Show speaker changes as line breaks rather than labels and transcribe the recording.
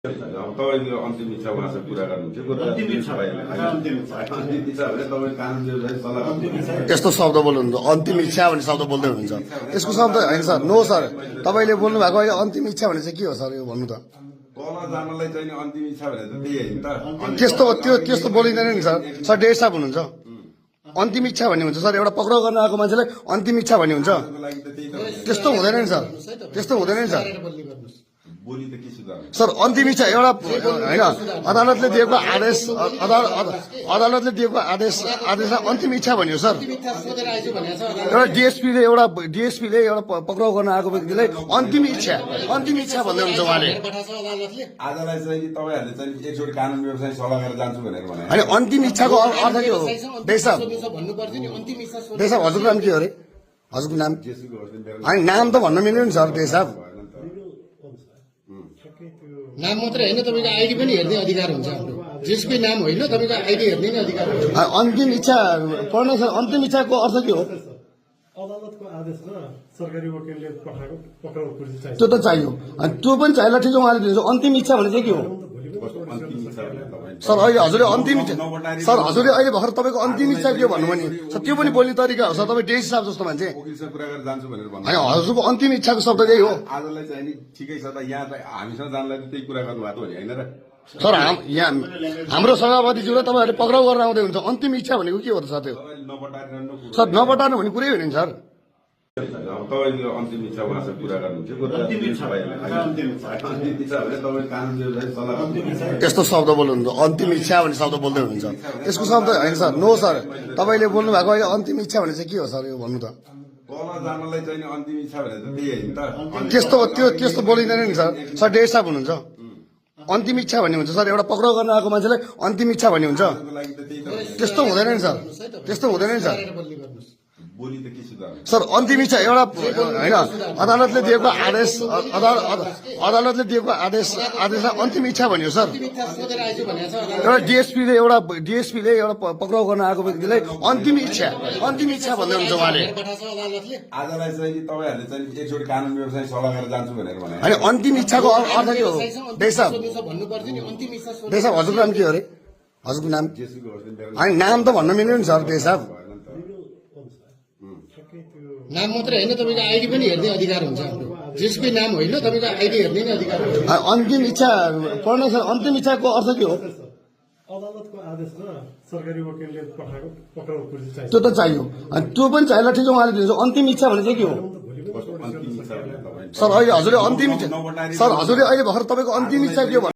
अब तपाईँको अन्तिम इच्छा उहाँसँग कुरा गर्नुहुन्छ अन्तिम इच्छा भने तपाईँ कानुन व्यवसाय सल्लाह
यस्तो शब्द बोल्नुहुन्छ अन्तिम इच्छा भन्ने शब्द बोल्दै हुनुहुन्छ यसको शब्द होइन सर नो सर तपाईँले बोल्नु भएको अहिले अन्तिम इच्छा भने चाहिँ के हो सर यो भन्नु त
तल जानलाई चाहिँ नि अन्तिम इच्छा भनेर त त्यही होइन त
त्यस्तो त्यस्तो बोलिँदैन नि सर सर डेढ साहब हुनुहुन्छ अन्तिम इच्छा भन्ने हुन्छ सर एउटा पक्राउ गर्न आएको मान्छेलाई अन्तिम इच्छा भन्ने हुन्छ
लागि त त्यही त
त्यस्तो हुँदैन नि सर त्यस्तो हुँदैन नि सर
बोली त के सुधार
सर अन्तिम इच्छा एउटा होइन अदालतले दिएको आदेश अदालतले दिएको आदेशलाई अन्तिम इच्छा भन्यो सर एउटा डिएसपीले एउटा पक्राउ गर्न आएको व्यक्तिलाई अन्तिम इच्छा भन्दै हुन्छ उहाँले
आजलाई चाहिँ तपाईँहरूले चाहिँ एकचोटि कानुन व्यवसाय सल्लाह गरेर जान्छु भनेर भने
होइन अन्तिम इच्छाको अर्थ के हो देशब हजुरको नाम के हो अरे हजुरको नाम होइन नाम त भन्न मिल्यो नि सर देशब
नाम मात्रै होइन तपाईँको आइडी पनि हेर्ने अधिकार हुन्छ हाम्रो जसकै नाम होइन तपाईँको आइडी हेर्ने नै अधिकार हुन्छ
अन्तिम इच्छा पढ्न सर अन्तिम इच्छाको अर्थ के हो
अदालतको आदेशमा सरकारी वकिलले पठाएको पक्राउ पुर्जी चाहिन्छ
त्यो त चाहियो अनि त्यो पनि चाहिएला ठिक उहाँले दिन्छ अन्तिम इच्छा भने चाहिँ के हो
अन्तिम इच्छा भनेर तपाईँ
सर अहिले हजुरले अन्तिम इच्छा सर हजुरले अहिले भर्खर तपाईँको अन्तिम इच्छा के हो भन्नुभयो नि सर त्यो पनि बोल्ने तरिका हो सर तपाईँ डेस साहब जस्तो मान्छे
वकिलसँग कुरा गरेर जान्छु भनेर भन्नु
होइन हजुरको अन्तिम इच्छाको शब्द त्यही हो
आजलाई चाहिँ नि ठिकै छ त यहाँ चाहिँ हामीसँग जानलाई त त्यही कुरा गर्नुभएको हो नि होइन र
सर यहाँ हाम्रो सभापतिज्यू र तपाईँहरूले पक्राउ गर्न आउँदै हुन्छ अन्तिम इच्छा भनेको के हो त सर त्यो
तपाईँले नपटाइरहनु
सर नपटार्नु भने कुरै होइन नि सर
अब तपाईँको अन्तिम इच्छा उहाँसँग कुरा गर्नुहुन्छ अन्तिम इच्छा भने तपाईँ कानुन व्यवसाय सल्लाह
त्यस्तो शब्द बोल्नुहुन्छ अन्तिम इच्छा भन्ने शब्द बोल्दै हुनुहुन्छ यसको शब्द होइन सर नो सर तपाईँले बोल्नु भएको अहिले अन्तिम इच्छा भने चाहिँ के हो सर यो भन्नु त
तल जानलाई चाहिँ नि अन्तिम इच्छा भनेर त त्यही होइन त
त्यस्तो बोलिँदैन नि सर सर डेढ साहब हुनुहुन्छ अन्तिम इच्छा भन्ने हुन्छ सर एउटा पक्राउ गर्न आएको मान्छेलाई अन्तिम इच्छा भन्ने हुन्छ
लागि त त्यही त
त्यस्तो हुँदैन नि सर त्यस्तो हुँदैन नि सर
बोली त के सुधार
सर अन्तिम इच्छा एउटा होइन अदालतले दिएको आदेशलाई अन्तिम इच्छा भन्यो सर एउटा डिएसपीले एउटा पक्राउ गर्न आएको व्यक्तिलाई अन्तिम इच्छा भन्दै हुन्छ उहाँले
आजलाई चाहिँ तपाईँहरूले चाहिँ एकचोटि कानुन व्यवसाय सल्लाह गरेर जान्छु भनेर भने
होइन अन्तिम इच्छाको अर्थ के हो देशब हजुरको नाम के हो अरे हजुरको नाम होइन नाम त भन्न मिल्यो नि सर देशब
नाम मात्रै होइन तपाईँको आइडी पनि हेर्ने अधिकार हुन्छ हाम्रो जसकै नाम होइन तपाईँको आइडी हेर्ने नै अधिकार हुन्छ
अन्तिम इच्छा पढ्न सर अन्तिम इच्छाको अर्थ के हो
अदालतको आदेशमा सरकारी वकिलले पठाएको पक्राउ पुर्जी चाहिन्छ
त्यो त चाहियो अनि त्यो पनि चाहिएला ठिक उहाँले दिन्छ अन्तिम इच्छा भने चाहिँ के हो
अन्तिम इच्छा भनेर तपाईँ
सर अहिले हजुरले अन्तिम इच्छा सर हजुरले अहिले भर्खर तपाईँको अन्तिम इच्छा के हो